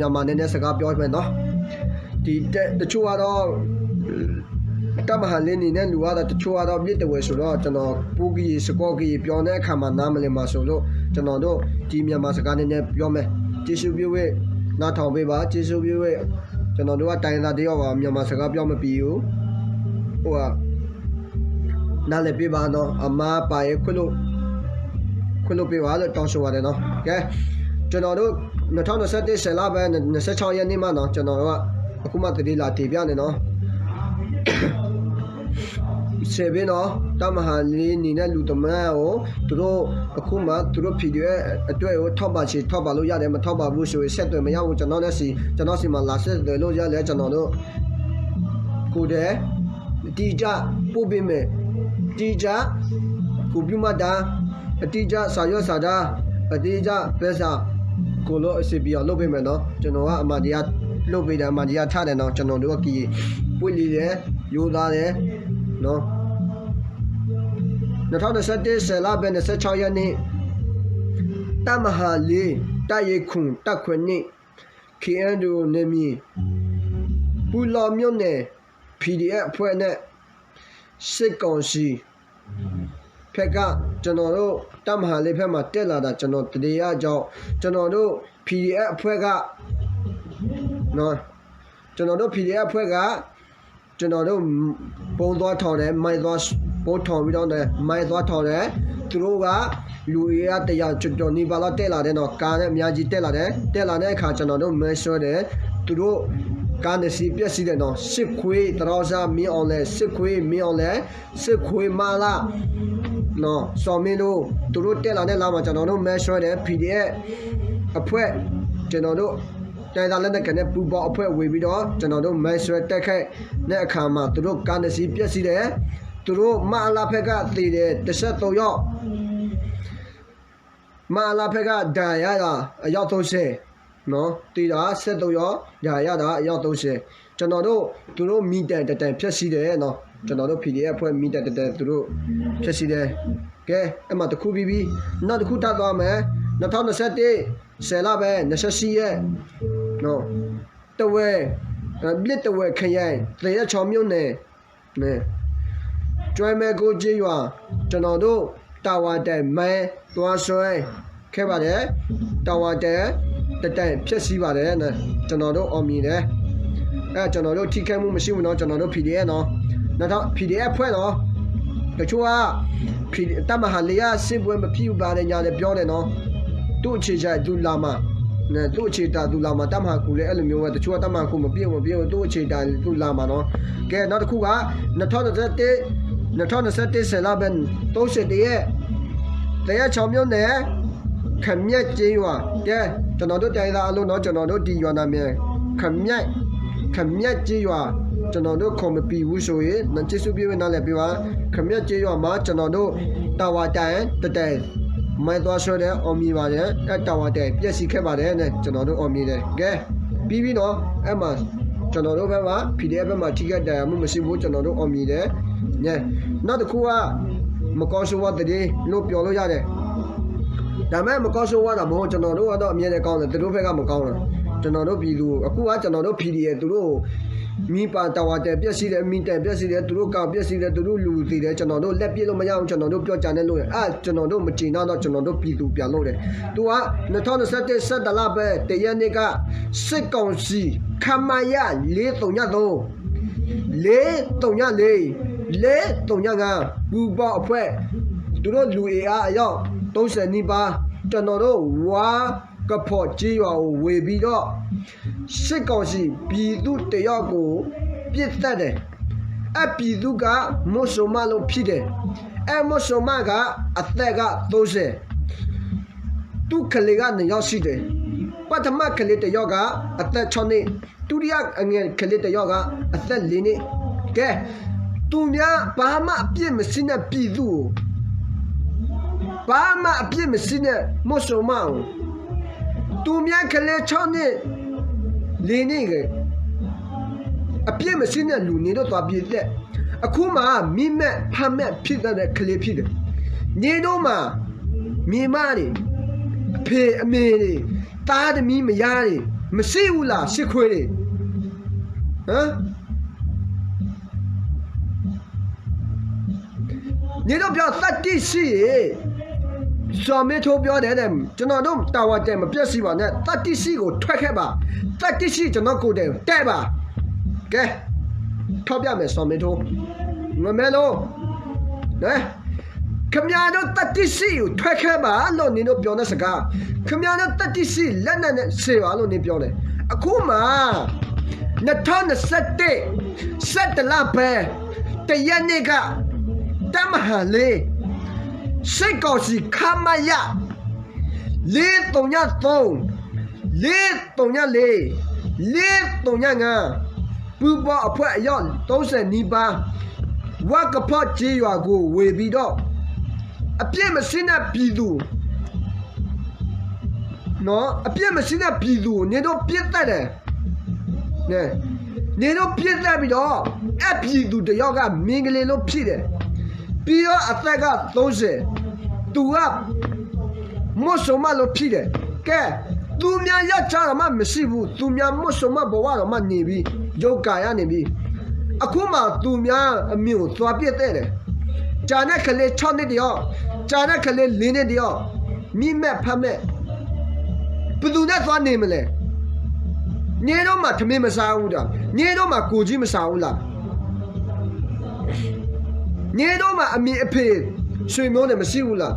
မြန်မာနဲ့ နဲ့ စကားပြောမယ်နော်. ဒီတချို့ကတော့ တပ်မဟာလေး အနေနဲ့ လူကတော့ တချို့ကတော့ မျက်တစ်ဝက်ဆိုတော့ ကျွန်တော် ပူကရေ စကောကရေ ပြောတဲ့အခါမှာ နားမလည်မှာဆိုလို့ ကျွန်တော်တို့ ဒီမြန်မာစကားနဲ့ နဲ့ ပြောမယ်. ကျေးဇူးပြုဝေး နားထောင်ပေးပါ. ကျေးဇူးပြုဝေး. ကျွန်တော်တို့က တိုင်းရင်းသားတယောက်ပါ မြန်မာစကားပြောမပြီးဘူး. ဟိုက နားလည်ပေးပါနော်. အမှားပါရင် ခွင့်လွှတ် ခွင့်လွှတ်ပေးပါလို့ တောင်းဆိုပါတယ်နော်. ကဲ ကျွန်တော်တို့ နှစ်ထောင့်နှစ်ဆယ့်တစ် ဆယ်လပိုင်း နှစ်ဆယ့်ခြောက်ရက်နေ့မှနော် ကျွန်တော်တို့က အခုမှ သတင်းလာတင်ပြနေနော်. ဆယ်ဘ့နော် တပ်မဟာလေး အနေနဲ့ လူတစ်မန်းကို သူတို့ အခုမှ သူတို့ PDF အတွက်ကို ထောက်ပံ့ချင် ထောက်ပံ့လို့ရတယ် မထောက်ပံ့ဘူးဆိုရင် ဆက်သွယ်မရဘူး. ကျွန်တော်နဲ့ ဆီ ကျွန်တော်ဆီမှာ လာဆက်သွယ်လို့ရတယ် ကျွန်တော်တို့ ကိုယ်တိုင် အတိအကျ ပို့ပေးမယ်. အတိအကျ ကိုယ်ပြုမှတ်တမ်း အတိအကျ စာရွက်စာတမ်း အတိအကျ ပဲစာ ကိုလိုအစီအစဉ်အောင် လုပ်ပေးမယ်နော်. ကျွန်တော်က အမှန်တရား လုပ်ပေးတယ် အမှန်တရား ထားတယ်နော်. ကျွန်တော်တို့က ပွင့်လင်းတယ် ရိုးသားတယ်နော်. နှစ်ထောင့်နှစ်ဆယ့်တစ် ဆယ်လပိုင်း နှစ်ဆယ့်ခြောက်ရက်နေ့ တပ်မဟာလေး တပ်ရင်းခုနှစ် တပ်ခွဲနှစ် KNDO နယ်မြေ ပူလောမြို့နယ် PDF အဖွဲ့နဲ့ စစ်ကောင်စီဘက်က ကျွန်တော်တို့ တပ်မဟာလေး ဘက်မှာ တက်လာတာ ကျွန်တော် သတင်းရကြောင်း ကျွန်တော်တို့ PDF အဖွဲ့က နော် ကျွန်တော်တို့ PDF အဖွဲ့က ကျွန်တော်တို့ ဗုံးသွားထောင်တယ် မိုင်းသွား ဗုံးထောင်ပြီးတော့ မိုင်းသွားထောင်တယ်. သူတို့က လူအင်အား တစ်ရာကျော်ကျော်နီးပါးလောက် တက်လာတယ်နော်. ကားနဲ့ အများကြီး တက်လာတယ်. တက်လာတဲ့အခါ ကျွန်တော်တို့ မိုင်းဆွဲတယ်. သူတို့ ကားနှစ်စီး ပျက်စီးတယ်နော်. စစ်ခွေး သရၣ်စၢ် မင်းအောင်လှိုင် စစ်ခွေး မင်းအောင်လှိုင် စစ်ခွေး မလ နော် စီၤမင်းတို့ သူတို့ တက်လာတဲ့လမ်းမှာ ကျွန်တော်တို့ မိုင်းဆွဲတယ်. PDF အဖွဲ့ ကျွန်တော်တို့ တိုင်းရင်းသားလက်နက်ကိုင်နဲ့ ပူးပေါင်းအဖွဲ့ ဝင်ပြီးတော့ ကျွန်တော်တို့ မိုင်းဆွဲတိုက်ခိုက်တဲ့အခါမှာ သူတို့ ကားနှစ်စီး ပျက်စီးတယ်. သူတို့ မလ ဘက်က သေတယ် တစ်ဆယ့်သုံးယောက်. မလ ဘက်က ဒဏ်ရာရတာ အယောက်သုံးဆယ် နော် သေတာ ဆယ့်သုံးယောက် ဒဏ်ရာရတာ အယောက်သုံးဆယ်. ကျွန်တော်တို့ သူတို့ မီးတံင် တစ်တံင် ဖျက်ဆီးတယ်နော်. ကျွန်တော်တို့ PDF အဖွဲ့ မီးတံင် တစ်တံင် သူတို့ ဖျက်ဆီးတယ်. ကဲ အဲ့မှာ တစ်ခုပြီးပြီ. နောက်တစ်ခု ထပ်သွားမယ်. နှစ်ထောင့်နှစ်ဆယ့်တစ် ဆယ်လပိုင်း နှစ်ဆယ့်ရှစ်ရက် နော် တဝယ် အဲ မြစ်တဝယ်ခရိုင် သရက်ချောင်းမြို့နယ် နဲ့ ကျွဲမဲကုန်းကျေးရွာ ကျွန်တော်တို့ တာဝါတိုင် မိုင်းသွားဆွဲခဲ့ပါတယ်. တာဝါတိုင် တစ်တိုင် ဖျက်ဆီးပါတယ်. ကျွန်တော်တို့ အောင်မြင်တယ်. အဲ ကျွန်တော်တို့ ထိခိုက်မှု မရှိဘူးနော်. ကျွန်တော်တို့ PDF နော်. နောက်ထပ် PDF အဖွဲ့နော်. တချို့က တပ်မဟာလေးက စစ်ပွဲမဖြစ်ဘူး ဘာညာ ပြောတယ်နော်. သူ့အခြေချရာ သူလာမှာ သူ့အခြေချရာ သူလာမှာ တပ်မဟာခုလည်း အဲ့လိုမျိုးပဲ. တချို့က တပ်မဟာခု မပစ်ဘူး မပစ်ဘူး သူ့အခြေချရာ သူလာမှာနော်. ကဲ နောက်တစ်ခုက နှစ်ထောင့်နှစ်ဆယ့်တစ် နှစ်ထောင့်နှစ်ဆယ့်တစ် ဆယ်လပိုင်း သုံးဆယ့်တစ်ရက် သရက်ချောင်းမြို့နယ် ခမျက်ကျေးရွာ ကဲ ကျွန်တော်တို့ တိုင်းရင်းသားအားလုံးနော် ကျွန်တော်တို့ ဒီရွာနာမည် ခမျက် ခမျက်ကျေးရွာ ကျွန်တော်တို့ ခေါ်မပြီးဘူးဆိုရင် ကျေးဇူးပြု နားလည်ပေးပါ. ခမျက်ကျေးရွာမှာ ကျွန်တော်တို့ တာဝါတိုင် တစ်တိုင် မိုင်းသွားဆွဲတယ် အောင်မြင်ပါတယ်. အဲ တာဝါတိုင် ပျက်စီးခဲ့ပါတယ်နဲ့ ကျွန်တော်တို့ အောင်မြင်တယ်. ကဲ ပြီးပြီနော်. အဲ့မှာ ကျွန်တော်တို့ဘက်မှာ PDF ဘက်မှာ ထိခိုက်ဒဏ်ရာမှု မရှိဘူး ကျွန်တော်တို့ အောင်မြင်တယ်. ည နောက်တစ်ခုက မကောင်းဆိုးဝါးသတင်းလို့ ပြောလို့ရတယ်. ဒါပေမဲ့ မကောင်းဆိုးဝါးတာမဟုတ် ကျွန်တော်တို့ကတော့ အမြဲတမ်းကောင်းတယ် သူတို့ဘက်က မကောင်းတာ ကျွန်တော်တို့ ပြည်သူ အခုက ကျွန်တော်တို့ PDF သူတို့ မီးပါ တာဝါတိုင် ပျက်စီးတယ် မီးတံင် ပျက်စီးတယ် သူတို့ ကား ပျက်စီးတယ် သူတို့ လူသေတယ် ကျွန်တော်တို့ လက်ပစ်လို့မရဘူး ကျွန်တော်တို့ ပြောကြတယ်လို့ အဲ ကျွန်တော်တို့ မကျေနပ်တော့ ကျွန်တော်တို့ ပြည်သူ ပြန်လုပ်တယ်. သူက နှစ်ထောင့်နှစ်ဆယ့်တစ် ဆယ့်တစ်လပိုင်း တစ်ရက်နေ့က စစ်ကောင်စီ ခမရ လေးသုညသုံး လေးသုညလေး လေးသုညငါး ပူးပေါင်းအဖွဲ့ သူတို့ လူအင်အား အယောက် သုံးဆယ်နီးပါး ကျွန်တော်တို့ ဝါကဖော်ကျေးရွာကို ဝင်ပြီးတော့ စစ်ကောင်စီ ပြည်သူတစ်ယောက်ကို ပစ်သတ်တယ်. အဲ့ပြည်သူက မုဆိုးမလို့ ဖြစ်တယ်. အဲ့မုဆိုးမက အသက်က သုံးဆယ် သူ့ကလေးက နှစ်ယောက်ရှိတယ်. ပထမကလေးတစ်ယောက်က အသက်ခြောက်နှစ်, ဒုတိယအငယ်ကလေးတစ်ယောက်က အသက်လေးနှစ်. ကဲ, သူများဘာမှအပြစ်မရှိတဲ့ပြည်သူကို, ဘာမှအပြစ်မရှိတဲ့မုဆိုးမကို, သူများကလေးခြောက်နှစ်, လေးနှစ်, အပြစ်မရှိတဲ့လူနေတော့သွားပြစ်တဲ့, အခုမှမီးမဲဖးမဲဖြစ်သွားတဲ့ကလေးဖြစ်တယ်. ညီတို့မှာ မင်းမတွေ အဖေအမေတွေ, သားသမီးမယားတွေ, မရှိဘူးလား စစ်ခွေးတွေ? ဟမ်? နင်တို့ပြောသတ္တိရှိရင်, ဇော်မင်းထွန်းပြောတယ်တဲ့, ကျွန်တော်တို့တာဝန်ကျန်မပျက်စီးပါနဲ့, သတ္တိရှိကိုထွက်ခဲ့ပါ, သတ္တိရှိကျွန်တော်ကိုယ်တိုင်တက်ပါ. ကဲ, ထောက်ပြမယ် ဇော်မင်းထွန်း, ငမဲလို့, ခင်ဗျားတို့သတ္တိရှိကိုထွက်ခဲ့ပါလို့ နင်တို့ပြောတဲ့စကား, ခင်ဗျားတို့သတ္တိရှိလက်နက်နဲ့စေပါလို့ နင်ပြောတယ်. အခုမှ နှစ်ထောင့်နှစ်ဆယ့်တစ်, ဆယ့်တစ်လပိုင်း တစ်ရက်နေ့က တပ်မဟာလေး စစ်ကောင်စီ ခမရ လေးသုညသုံး, လေးသုညလေး, လေးသုညငါး ပူပေါင်းအဖွဲ့အယောက်သုံးဆယ်နီးပါး ဝါကဖော့ကျေးရွာကိုဝင်ပြီးတော့ အပြစ်မရှိတဲ့ပြည်သူ, နော်, အပြစ်မရှိတဲ့ပြည်သူကို နင်တို့ပစ်သတ်တယ်. နင်တို့ပစ်သတ်ပြီးတော့ အဲ့ပြည်သူတစ်ယောက်က မိန်းကလေးလို့ဖြစ်တယ်. ပြီးတော့အသက်ကသုံးဆယ်, သူက မုဆိုးမလို့ဖြစ်တယ်. ကဲ, သူများယောက်ျားတောင်မှမရှိဘူး, သူများမုဆိုးမဘဝတောင်မှနေပြီ, ရုပ်ကံရနေပြီ. အခုမှသူများအမျိုးသွားပြစ်တဲ့တယ်. ကျန်တဲ့ကလေးခြောက်နှစ်တယောက်, ကျန်တဲ့ကလေးလေးနှစ်တယောက်, မိမဲ့ဖမဲ့, ဘယ်သူနဲ့သွားနေမလဲ? နင်တို့မှာထမင်းမစားဘူးလား? နင်တို့မှာကိုယ်ကြီးမစားဘူးလား? နင်တို့မှာအမေအဖေဆွေမျိုးတွေမရှိဘူးလား?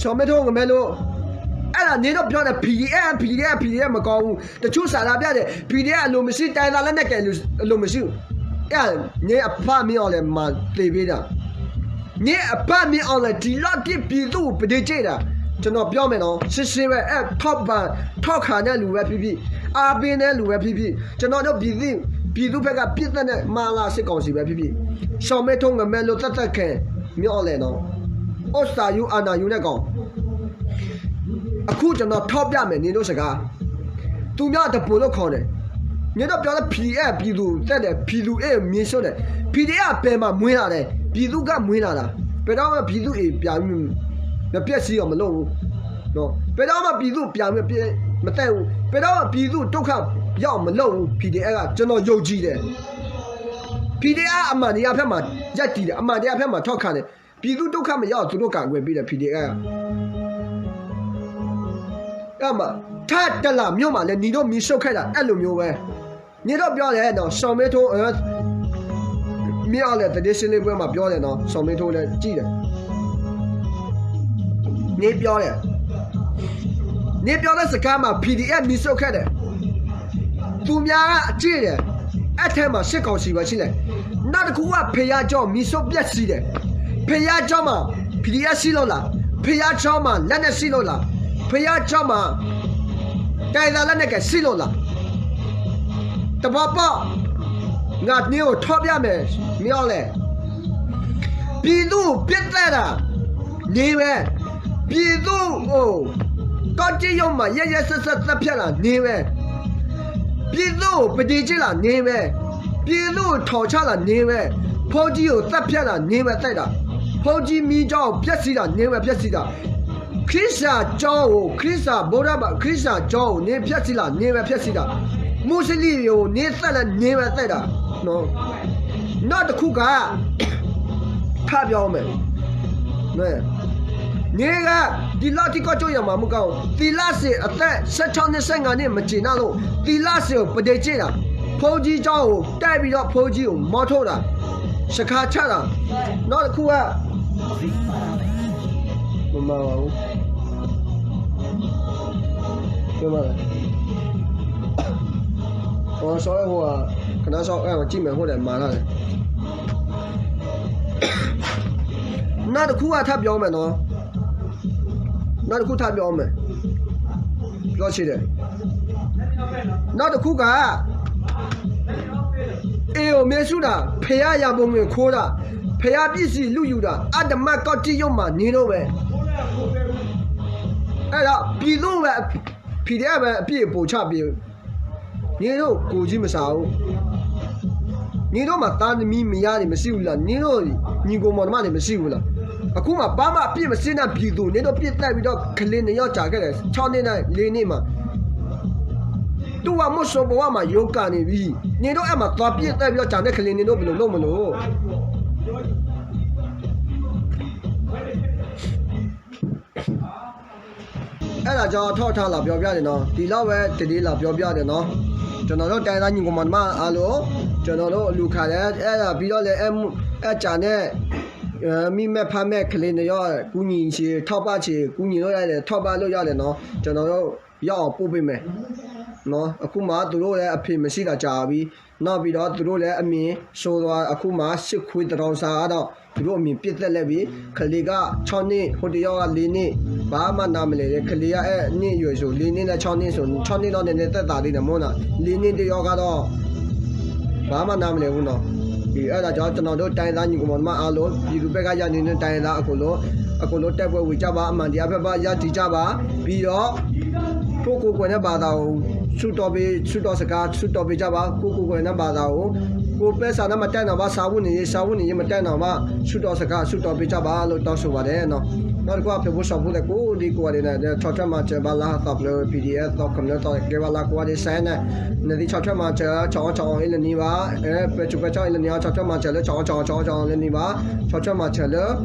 ဇော်မင်းထွန်း ငမဲလို့, အဲ့ဒါနင်တို့ပြောတဲ့ PDF PDF PDF မကောင်းဘူး. တချို့စာသားပြတယ်, PDF အလိုမရှိ, တိုင်းရင်းသားလက်နက်ကိုင် အလိုမရှိဘူး. အဲ့ဒါနင်အဖမင်းအောင်လှိုင်မှာသေပေးတာ. နင်အဖမင်းအောင်လှိုင် ဒီလောက်ထိပြည်သူ့ကို ပဒေကျင့်တာ. ကျွန်တော်ပြောမယ်နော်, စစ်ဆေးပဲ, အဲ့, ထောက်ပံ့, ထောက်ခံတဲ့လူပဲဖြစ်ဖြစ်, အားပေးတဲ့လူပဲဖြစ်ဖြစ်, ကျွန်တော်တို့ပြည်သူ, ပြည်သူ့ဘက်က ပစ်သတ်တဲ့ မဟာစစ်ကောင်စီပဲဖြစ်ဖြစ်, ဇော်မင်းထွန်း ငမဲလို့ သတ်သတ်ခံ မင်းအောင်လှိုင်နော်, ဥစ္စာယူအာဏာယူတဲ့ကောင်. အခုကျွန်တော်ထောက်ပြမယ် နင်တို့စကား. သူများတပူလို့ခေါ်တယ်. နင်တို့ပြောတဲ့ PDF ပြည်သူ့တပ်တယ်, ပြည်သူ့အင်အားမျိုးစုံတယ်. PDF ဘယ်မှာမွေးလာတယ်? ပြည်သူ့ကမွေးလာတာ. ဘယ်တော့မှပြည်သူ့အင်အားပြန်မပျက်စီးအောင်မလုပ်ဘူး. နော်, ဘယ်တော့မှပြည်သူ့ပြန်မပျက်, မတက်ဘူး. ဘယ်တော့မှပြည်သူ့ဒုက္ခရောက်အောင်မလုပ်ဘူး. PDF က ကျွန်တော်ယုံကြည်တယ်. PDF အမှန်တရားဘက်မှာရပ်တည်တယ်. အမှန်တရားဘက်မှာထောက်ခံတယ်. ပြည်သူ့ဒုက္ခမရောက်အောင် သူတို့ကာကွယ်ပေးတယ် PDF က. အဲ့မှာ ထပ်တလာမြို့မှာလည်း နင်တို့မီးရှို့ခဲ့တာ အဲ့လိုမျိုးပဲ. နင်တို့ပြောတယ်နော်, ဇော်မင်းထွန်း, မင်းအောင်လှိုင် သတင်းရှင်းလင်းပွဲမှာပြောတယ်နော်, ဇော်မင်းထွန်းလည်းကြည့်တယ်. နင်ပြောတယ်. နင်ပြောတဲ့စကားမှာ PDF မီးရှို့ခဲ့တယ်. သူများကအကြည့်တယ်. အဲ့ထဲမှာစစ်ကောင်စီပဲရှိတယ်. နောက်တစ်ခုက ဘုရားကျောင်းမီးရှို့ပျက်စီးတယ်. ဘုရားကျောင်းမှာ PDF ရှိလို့လား? ဘုရားကျောင်းမှာလက်နက်ရှိလို့လား? ဘုရားကျောင်းမှာ တိုင်းရင်းသားလက်နက်ကိုင်ရှိလို့လား? သဘောပေါက်. ငါနင်ကိုထောက်ပြမယ်, မင်းအောင်လှိုင်. ပြည်သူ့ကိုပစ်သတ်တာ နင်ပဲ. ပြည်သူ့ကို ကော့ကရိတ်မြို့မှာ ရက်ရက်စက်စက်သတ်ဖြတ်တာ နင်ပဲ. ပြည်သူ့ကို ပဒေကျင့်တာ နင်ပဲ. ပြည်သူ့ကို ထောင်ချတာ နင်ပဲ. ဘုန်းကြီးကို သတ်ဖြတ်တာ နင်ပဲ သတ်တာ. ဘုန်းကြီးမီးကျောင်းကို ဖျက်ဆီးတာ နင်ပဲ ဖျက်ဆီးတာ. ခရစ်ယာန်ကျောင်းကို ခရစ်ယာန်ဗုဒ္ဓဘာသာ ခရစ်ယာန်ကျောင်းကို နင်ဖျက်ဆီးတာ နင်ပဲ ဖျက်ဆီးတာ. မွတ်စလင်တွေကို နင်သတ်တာ နင်ပဲ သတ်တာ. နော်, နောက်တစ်ခုက ထပ်ပြောမယ်. နင်က ဒီလောက်ထိ ကော့ကရိတ်ရွာမှာ မဟုတ်ဘူး. သီလရှင် အသက် ဆယ့်ခြောက်နှစ် ဆယ့်ငါးနှစ် မကျေနပ်လို့ သီလရှင်ကို ပဒေကျင့်တာ, ဘုန်းကြီးကျောင်းကို တိုက်ပြီးတော့ ဘုန်းကြီးကို မောင်းထုတ်တာ, စခန်းချတာ. နောက်တစ်ခုက မမပါဘူး. ပြောပါမယ်. ဟို sorry ဟိုက ခဏ sorry အဲ ကြည့်မယ် ဟိုတယ် မှားထားတယ်. နောက်တစ်ခုက ထပ်ပြောမယ်နော်. နောက်တစ်ခု ထပ်ပြောမယ်. ပြောချင်တယ်. နောက်တစ်ခုက အိမ်ကို မီးရှို့တာ, ဘုရားရန်ပုံငွေ ခိုးတာ, ဘုရားပစ္စည်း လုယူတာ, အဓမ္မ ကော့ကရိတ်ရွာမှာ နင်တို့ပဲ. အဲ့တော့ ပြည်သူ့ပဲ PDF ပဲ အပြစ်ပုံချပြီး နင်တို့ ကိုယ်ကြီးမစားဘူး. န့ၣ်ဒိၣ်မး သားသမီးမယားန့ၣ် မရှိဘူးလား, န့ၣ်ဒိၣ် ညီအစ်ကိုမောင်နှမန့ၣ် မရှိဘူးလား. အခုမှ ဘာမှအပြစ်မရှိတဲ့ ပြည်သူ န့ၣ်ဒိၣ် ပစ်သတ်ပြီးတော့ ကလေးနှစ်ယောက် ကျခဲ့တယ်, ခြောက်နှစ်နဲ့ လေးနှစ်မှာ သူ့ဘဝမုဆိုးဘဝမှာ ရုန်းကန်နေပြီ, န့ၣ်ဒိၣ် အဲမှာ သွားပစ်သတ်ပြီးတော့ ကျန်တဲ့ကလေး န့ၣ်ဒိၣ် ဘယ်လိုလုပ်မလို့. အဲဒါကြောင့် အထောက်အထား လာပြောပြတယ်နော်, ဒီလောက်ပဲ သတင်း လာပြောပြတယ်နော်. ကျွန်တော်တို့ တိုင်းရင်းသား ညီအစ်ကိုမောင်နှမအားလုံး, ကျွန်တော်တို့ လူခါလဲ အဲဒါပြီးတော့လဲ အဲမု- အဲကြာနဲ့ အဲမိမဲ့ဖါမဲ့ကလေးတွေရော ကူညီချင် ထောက်ပံ့ချင် ကူညီလို့ရတယ်, ထောက်ပံ့လို့ရတယ်နော်, ကျွန်တော်တို့ ရောက်အောင်ပို့ပေးမယ်နော်. အခုမှ သူတို့လည်း အဖေမရှိတာကြာပြီ, နောက်ပြီးတော့ သူတို့လည်း အမေဆိုးသွား, အခုမှ စစ်ခွေးသရောင်းစားတော့ သူတို့အမေ ပစ်သတ်လိုက်ပြီ, ကလေးက ခြောက်နှစ်, ဟိုတယောက်က လေးနှစ်, ဘာမှနားမလည်တဲ့, ကလေးက အဲနှစ်ရွယ်ဆို, လေးနှစ်နဲ့ ခြောက်နှစ်ဆို, ခြောက်နှစ်တော့ နည်းနည်းသက်သာသေးတယ်မဟုတ်လား, လေးနှစ်တယောက်ကတော့ ဘာမှနားမလည်ဘူးနော်. ဒီအဲ့ဒါကြောင့် ကျွန်တော်တို့ တိုင်းရင်းသား ညီအစ်ကိုမောင်နှမအားလုံး, ပြည်သူ့ဘက်က ရပ်တည်နေတဲ့ တိုင်းရင်းသား အကုန်လုံး, အကုန်လုံး တိုက်ပွဲဝင်ကြပါ, အမှန်တရားဘက် ရပ်တည်ကြပါ, ပြီးတော့ ကိုယ့်ကိုယ်ကိုယ်နဲ့ ဘာသာကို ဆုတောင်းပေး, ဆုတောင်းစကား ဆုတောင်းပေးကြပါ, ကိုယ့်ကိုယ်ကိုယ်နဲ့ ဘာသာကို, ကိုယ်ပဲ စာနဲ့ မတတ်နိုင်ပါ, စာဝတ်နေရေး, စာဝတ်နေရေး မတတ်နိုင်ပါ, ဆုတောင်းစကား ဆုတောင်းပေးကြပါလို့ တောင်းဆိုပါတယ်နော်. နောက်တစ်ခုက ဖဲဘိစီၣ်ဖိသဲ ကိးဒံကိးဂၤဒဲးန့ၣ် ဆီၣ်ထွဲမၤစၢၤ ဘၣ်လၢဟသးဖျၢၣ် ပီၣ်ဒံၣ်အဲၣ် သီခမၠိသီ ကဲဘၣ်လၢကိးဂၤဒဲး စဲးန့ၣ်, နသ့ၣ်ဆီၣ်ထွဲမၤစၢၤ ဆီၣ်အီၣ်ဆီၣ်အီၣ်အ့ၣ်လၢနံၤဘၣ်, ပဲဆိပဲဆီၣ်အ့ၣ်လၢနံၤအီၤ ဆီၣ်ထွဲမၤစၢၤလၢ ဆီၣ်အီၣ်ဆီၣ်အီၣ်ဆီၣ်အီၣ်လၢနံၤဘၣ်, ဆီၣ်ထွဲမၤစၢၤလၢ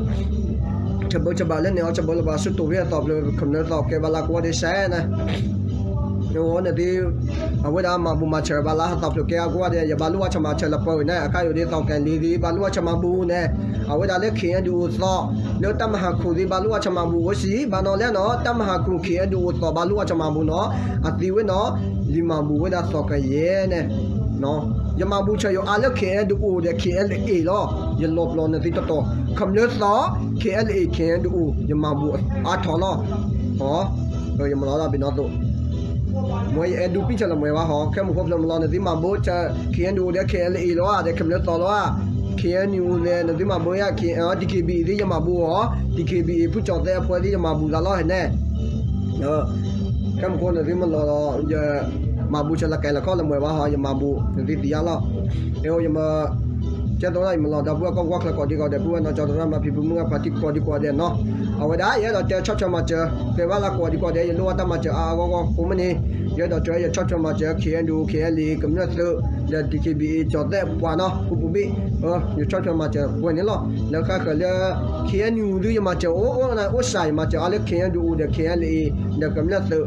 ဆဘၢဆဘၣ်လၢန့ၣ်အီၤ ဆဘၢလၢၤဘၣ် ဆူတိၢ်ဖဲအသီဖျၢၣ် ခမၠိသီ ကဲဘၣ်လၢကိးဂၤဒဲး စဲးန့ၣ် နသ့ၣ် အဝဲဒၣ်မၤဘူၣ်မၤစၢၤ ဘၣ်လၢဟသးဖျၢၣ်ကဲအကိးဂၤဒဲး ယဘၣ်လိၣ်ဘၣ်ဆၣ်မၤစၢၤလၢပှဲၤဝဲန့ၣ် အခါယိၤဒ်သိးကဲလံသ့ၣ် ဘၣ်လိၣ်ဘၣ်ဆၣ်မၤဘူၣ်န့ၣ် အဝဲဒၣ်လၢ ခ့ၣ်အဲၣ်ယူၣ်သီ လၢတၢ်မၤဟးခိၣ်သ့ၣ် ဘၣ်လိၣ်ဘၣ်ဆၣ်မၤဘူၣ်အိၣ်စံး ဘၣ်နီၤလဲၣ်နီၤ တၢ်မၤဟးခိၣ် ခ့ၣ်အဲၣ်ယူၣ်သီ ဘၣ်လိၣ်ဘၣ်ဆၣ်မၤဘူၣ်နီၤ အသ့ဝဲနီၤ ယမၤဘူၣ်ဝဲဒၣ်သီကယဲၢ်န့ၣ် ယမၤဘူၣ်ဆၢယိၤအါလၢ ခ့ၣ်အဲၣ်ယူၣ်ဒီး ခ့ၣ်အဲၣ်လ်အ့ၣ်လီၤ. ယလီၤပျီနသ့တတီၤ ခမၠိသီ ခ့ၣ်အဲၣ်လ်အ့ၣ် ခ့ၣ်အဲၣ်ယူၣ် ယမၤဘူၣ်အါထီၣ်လီၤ. ယမၤလီၤဒၣ်ဘ့ၣ်နီၣ်သိး မ့ၢ်ယအဲၣ်ဒိးပံၣ်ဆၢလၢမ့ၢ်ဘၣ်ဟီ ခဲမုၢ်ဃိဖျိမၤလီၤ နသုမၤဘူၣ်ဆၢ ခ့ၣ်အဲၣ်ယူၣ်ဒီး ခ့ၣ်အဲၣ်လ်အ့ၣ်လီၤဧါ ဒီးခမၠိသီလီၤဧါ ခ့ၣ်အဲၣ်ယူၣ်န့ၣ် နသုမၤဘူၣ်ဧါ ခ့ၣ်အဲၣ် တီၣ်ခ့ၣ်ဘံၣ်အ့ၣ်သ့ၣ် ယမၤဘူၣ်အီၤ တီၣ်ခ့ၣ်ဘံၣ်အ့ၣ် ဖုကၠီၤသဲအဖီသ့ၣ် ယမၤဘူၣ်သးလီၤဟဲန့ၣ် ခဲမုၢ်ဃိနသုမၤလီၤဒီး ယမၤဘူၣ်ဆၢလၢကဲလၢခီၣ်လၢမ့ၢ်ဘၣ်ဟီ ယမၤဘူၣ် နသုသ့ၣ်ညါလီၤ. ယမၤ ကဲသိးလၢယမၤလီၤဒီပုၢ်ဝဲၢ်ကီၢ်ပူၤကီၢ်ချၢကိးဒံကိးဒဲး ပုၢ်ဝဲၢ်နီၢ်ကၠီတရၣ်မၤဖံဖုမုၢ်ဂၢ်ဖါတံၢ်ကိးဒံကိးဒဲးနီၤ အဝဲဒၣ် ယအဲၣ်ဒိးတဲဆီၣ်ထွဲမၤစၢၤ တဲဘၣ်လၢကိးဒံကိးဒဲး ယလိၣ်ဘၣ်တၢ်မၤစၢၤအါအါဂီၢ်ဂီၢ်အဃိမ့ၢ်န့ၣ် ယအဲၣ်ဒိးတဲ ယဆီၣ်ထွဲမၤစၢၤ ခ့ၣ်အဲၣ်ယူၣ် ခ့ၣ်အဲၣ်လ်အ့ၣ် ကမျၢၢ်သုး ဒီး တီၣ်ခ့ၣ်ဘံၣ်အ့ၣ် ကၠီၤသဲပှၤနီၤ ပူၤပူၤဘ့ၣ် ယဆီၣ်ထွဲမၤစၢၤပှဲၤန့ၣ်လီၤ. လၢဃၣ်ဃၢၤလၢ ခ့ၣ်အဲၣ်ယူၣ် သုယမၤစၢၤအိၣ်အိၣ်န့ၣ် အိၣ်စှၤ ယမၤစၢၤအါလၢ ခ့ၣ်အဲၣ်ယူၣ် ဒီး ခ့ၣ်အဲၣ်လ်အ့ၣ် ဒီးကမျၢၢ်သုး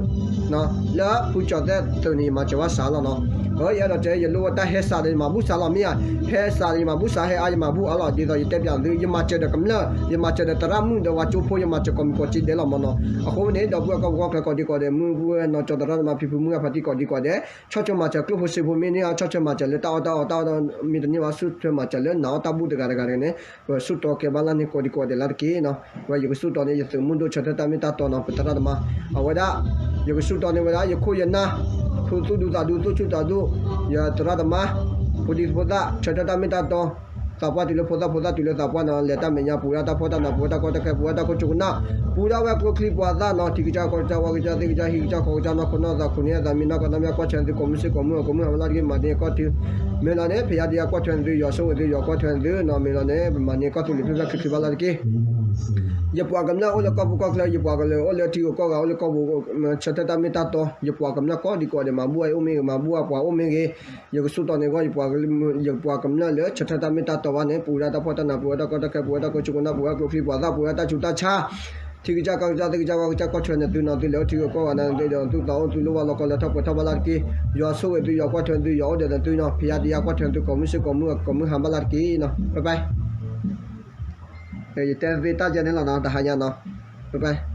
လၢဖုကၠီၤသဲသုးန့ၣ် ယမၤစၢၤဘၣ်စှၤလီၤနီၤ. ယအဲၣ်ဒိးတဲ ယလိၣ်ဘၣ်တၢ်ဟဲစှၤဒီး ယမၤဘူၣ်စှၤလီၤ မ့ၢ်ဧါ, ဟဲစှၤဒီး ယမၤဘူၣ်စှၤ ဟဲအါ ယမၤဘူၣ်အါလီၤ. ဒ်သိးယတဲပၠးသု ယမၤစၢၤဒီးကမျၢၢ် ယမၤစၢၤဒီးသရၣ်မုၣ်ဒီးဝၤကၠိဖိ ယမၤစၢၤကိးမံၤကိးကၠ့ဒဲးလီၤမ့ၢ်နီၤ. အဃိန့ၣ် ဒီပုၢ်ဝဲၢ်ကီၢ်ပူၤကီၢ်ချၢကိးဒံကိးဒဲး မုၢ်ပုၢ်ဝဲၢ်နီၢ်ကၠီတရၣ်မၤဖံဖုမုၢ်ဂၢ်ဖါတံၢ်ကိးဒံကိးဒဲး ဆီၣ်ထွဲမၤစၢၤကျိၣ်ဖိစ့ဖိမ့ၢ်န့ၢ်ဧါ ဆီၣ်ထွဲမၤစၢၤလၢတၢ်အီၣ်တၢ်အီတၢ်အီၣ်တၢ်မ့ၢ်တန့ၢ်ဘၣ် ဆူၣ်ထွဲမၤစၢၤလၢနၤအီၣ်တၢ်ဘူၣ်တဂၤတဂၤတဂၤန့ၣ် ပဆူၣ်တီၤကဲဘၣ်လၢန့ၣ်ကိးဒံကိးဒဲးလၢတက့ၢ်နီၤ. ဝဲယကဆူၣ်တီၤန့ၣ် ယသုးမုၢ်ဒိၣ်ဆၢထၢၣ်တၢ်မ့ၢ်တၢ်တီနီၤ ပသရၣ်သမါ အဝဲဒၣ် ယကဆူၣ်တီၤန့ၢ်ဝဲဒၣ် ယခိၣ်ယနၢ် ဖိသူၣ်ဒူသးဒူ သူၣ်ဆူၣ်သးဆူၣ် ယသရၣ်သမါ ဖိဒံဖိသၣ် ဆၢထၢၣ်တၢ်မ့ၢ်တၢ်တီ သးပှၢ်တုၤလၢဖိသၣ် ဖိသၣ်တုၤလၢသးပှၢ်နီၤ လဲၤတၢ်မဲာ်ညါ ပူၤဝဲဒၣ်တၢ်ဖှီၣ်တၢ်နး ပူၤဝဲဒၣ်တၢ်ကီတၢ်ခဲ ပူၤဝဲဒၣ်တၢ်ခိၣ်ကၠူကနၣ် ပူၤဒၣ်ဝဲကျိချံမျိာ်သၣ်နီၤ ထံကစၢ်ကီၢ်ကစၢ် ဝၣ်ကစၢ် သ့ၣ်ကစၢ် ဟံၣ်ကစၢ် ဃီကစၢ် နီၢ်ခိနီၢ်သး ခိၣ်နၢ်သးမံ နီၢ်ကီၢ်နီၢ်မၠၣ် ကွၢ်ထွဲသု ကိးမုၢ်စ့ၢ်ကိးမုၢ် ကိးမုၢ်ဟးမၤလၢ်တက့ၢ် မၤန့ၢ်ကီၢ်ထု မ့ၢ်လီၤန့ၣ် ဖယါဒယါကွၢ်ထွဲသု ယွၤဆိၣ်ဂ့ၤသု ယွၤကွၢ်ထွဲသုနီၤ မ့ၢ်လီၤန့ၣ် ပမၤန့ၢ်ကီၢ်သူလ့ၤဖျၢၣ်ဖျၢၣ်ခံခံဘၣ်လၢ်တက့ၢ်. ယပှၤကမျၢၢ်အိၣ်လၢကီၢ်ပူၤကီၢ်ချၢ ယပှၤကလုာ်အိၣ်လၢထံဂုၤကီၢ်ဂၤ အိၣ်လၢကီၢ်ပူၤ ဆၢထၢၣ်တၢ်မ့ၢ်တၢ်တီ ယပှၤကမျၢၢ်ကိးဒံကိးဒဲး မၤဘူၣ်ဝဲအိၣ်မ့ၢ်ဂ့ၤ မၤဘူၣ်ဝဲပှၤအိၣ်မ့ၢ်ဂ့ၤ ယကဆူၣ်တီၤန့ၢ်ဂီၢ် ယပှၤကမျၢၢ်လၢဆၢထၢၣ်တၢ်မ့ၢ်တၢ်တီဘၣ်န့ၣ် ပူၤဝဲဒၣ်တၢ်ဖှီၣ်တၢ်နး ပူၤဝဲဒၣ်တၢ်ကီတၢ်ခဲ ပူၤဝဲဒၣ်တၢ်ခိၣ်ကၠူကနၣ် ပူၤဝဲဒၣ်ကျိချံမျိာ်သၣ် ပူၤဝဲဒၣ်တၢ်ဆူးတၢ်ဆါ ထံကစၢ်ကီၢ်ကစၢ် သ့ၣ်ကစၢ် ဝၣ်ကစၢ် ကွၢ်ထွဲန့ၢ်သုနီၤ သုလဲၤအိၣ်ထံဂုၤကီၢ်ဂၤန့ၣ် သုဒီးသုသးအိၣ် သုလိၣ်ဘၣ်လီၢ်ကီၢ်လၢထီၣ်ပှဲၤထီၣ်ဘၣ်လၢ်တက့ၢ်. ယွၤဆိၣ်ဂ့ၤသု ယွၤကွၢ်ထွဲသု ယွၤအိၣ်ဒီးသုနီၤ ဖယါဒယါကွၢ်ထွဲသု ကိးမုၢ်စ့ၢ်ကိးမုၢ် ကိးမုၢ်ဟးဘၣ်လၢ်တက့ၢ်နီၤ ပပၢ် ယတဲသ့တၢ်ယဲန့ၣ်လီၤနီၤ တဟါညါနီၤ ပပၢ်